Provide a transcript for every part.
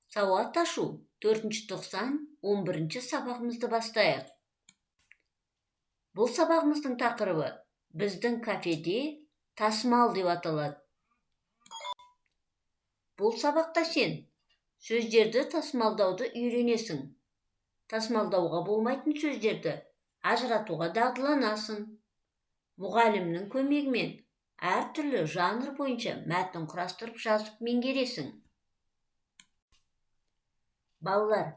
Сауат ашу 4-90 11 сабағымызды бастайық. Бұл сабағымыздың тақырыбы біздің кафеде тасымал деп аталады. Бұл сабақта сен сөздерді тасымалдауды үйренесің. Тасымалдауға болмайтын сөздерді ажыратуға дағдыланасың. Мұғалімнің көмегімен әртүрлі жанр бойынша мәтін құрастырып жазып меңгересің. Балалар,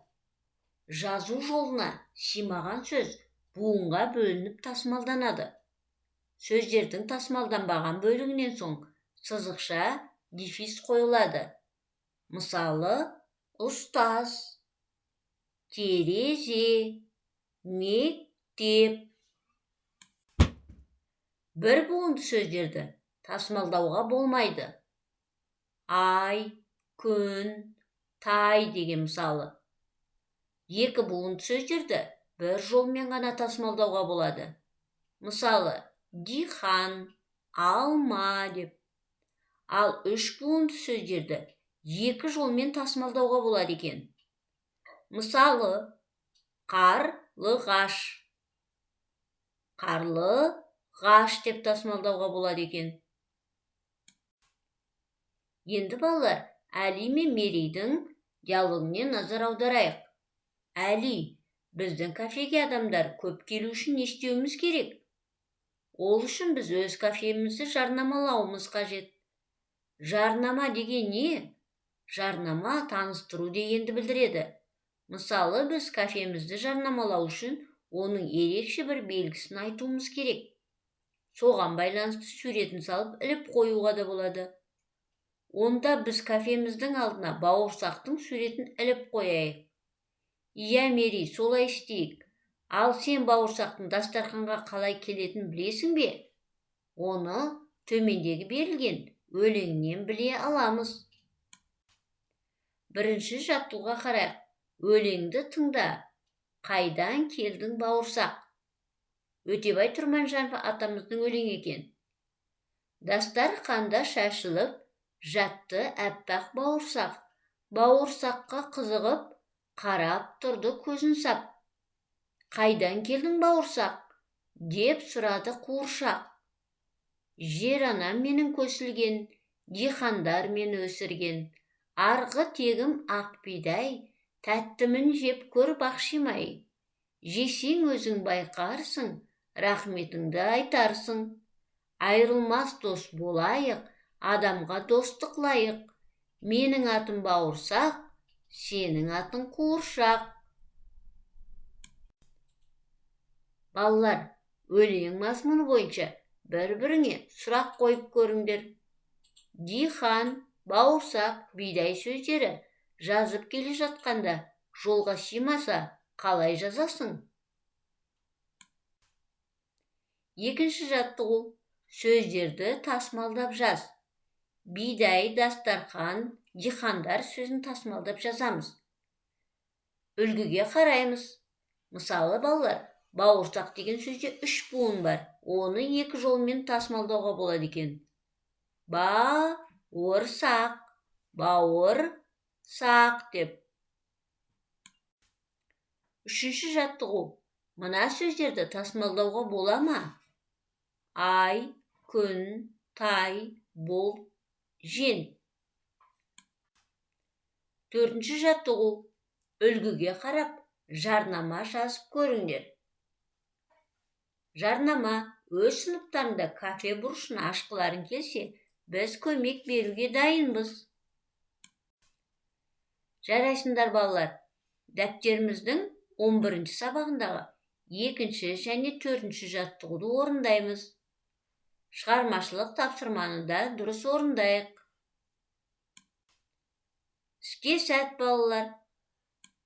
жазу жолына сыймаған сөз буынға бөлініп тасымалданады. Сөздердің тасымалданбаған бөлігінен соң сызықша дефис қойылады. Мысалы, ұстаз, терезе, мектеп. Бір буынды сөздерді тасымалдауға болмайды. Ай, күн, тай деген мысалы. Екі буынды сөздерді бір жолмен ғана тасымалдауға болады. Мысалы, дихан, алма деп. Ал үш буынды сөздерді екі жолмен тасымалдауға болады екен. Мысалы, қарлығаш. Қарлығаш деп тасымалдауға болады екен. Енді балалар, Әли мен Мерейдің диалогіне назар аударайық. Әли, біздің кафеге адамдар көп келу үшін не істеуіміз керек? Ол үшін біз өз кафемізді жарнамалауымыз қажет. Жарнама деген не? Жарнама таныстыру дегенді білдіреді. Мысалы, біз кафемізді жарнамалау үшін оның ерекше бір белгісін айтуымыз керек. Соған байланысты суретін салып іліп қоюға да болады. Онда біз кафеміздің алдына бауырсақтың суретін іліп қояйық. Иә, Мерей, солай істейік. Ал сен бауырсақтың дастарханға қалай келетінін білесің бе? Оны төмендегі берілген өлеңнен біле аламыз. Бірінші жаттығуға қарайық. Өлеңді тыңда. Қайдан келдің бауырсақ? Өтебай Тұрманжанов атамыздың өлеңі екен. Дастарханда шашылып жатты әппақ бауырсақ. Бауырсаққа қызығып, қарап тұрды көзін сап. Қайдан келдің бауырсақ? Деп сұрады қуыршақ. Жер анам менің көсілген, диқандар мен өсірген. Арғы тегім ақ бидай, тәттімін жеп көр бақшимай. Жесең өзің байқарсың, рахметіңді айтарсың. Айырылмас дос болайық, адамға достық лайық. Менің атым бауырсақ, сенің атың қуыршақ. Балалар, өлең мазмұны бойынша бір-біріңе сұрақ қойып көріңдер. Дихан, бауырсақ, бидай сөздері жазып келе жатқанда жолға сыймаса қалай жазасың? Екінші жаттығу. Сөздерді тасымалдап жаз. Бидай, дастархан, диқандар сөзін тасымалдап жазамыз. Үлгіге қараймыз. Мысалы, балалар, бауырсақ деген сөзде үш буын бар. Оны екі жолмен тасымалдауға болады екен. Бауырсақ, бауырсақ деп. Үшінші жаттығу. Мына сөздерді тасымалдауға бола ма? Ай, күн, тай, бол, жен. Төртінші жаттығу. Үлгіге қарап, жарнама жазып көріңдер. Жарнама. Өз сыныптарында кафе бұрышын ашқыларың келсе, біз көмек беруге дайынбыз. Жарайсыңдар, балалар. Дәптеріміздің 11-ші сабағындағы 2-ші және 4-ші жаттығуды орындаймыз. Шығармашылық тапсырманы да дұрыс орындайық. Іске сәт, балалар.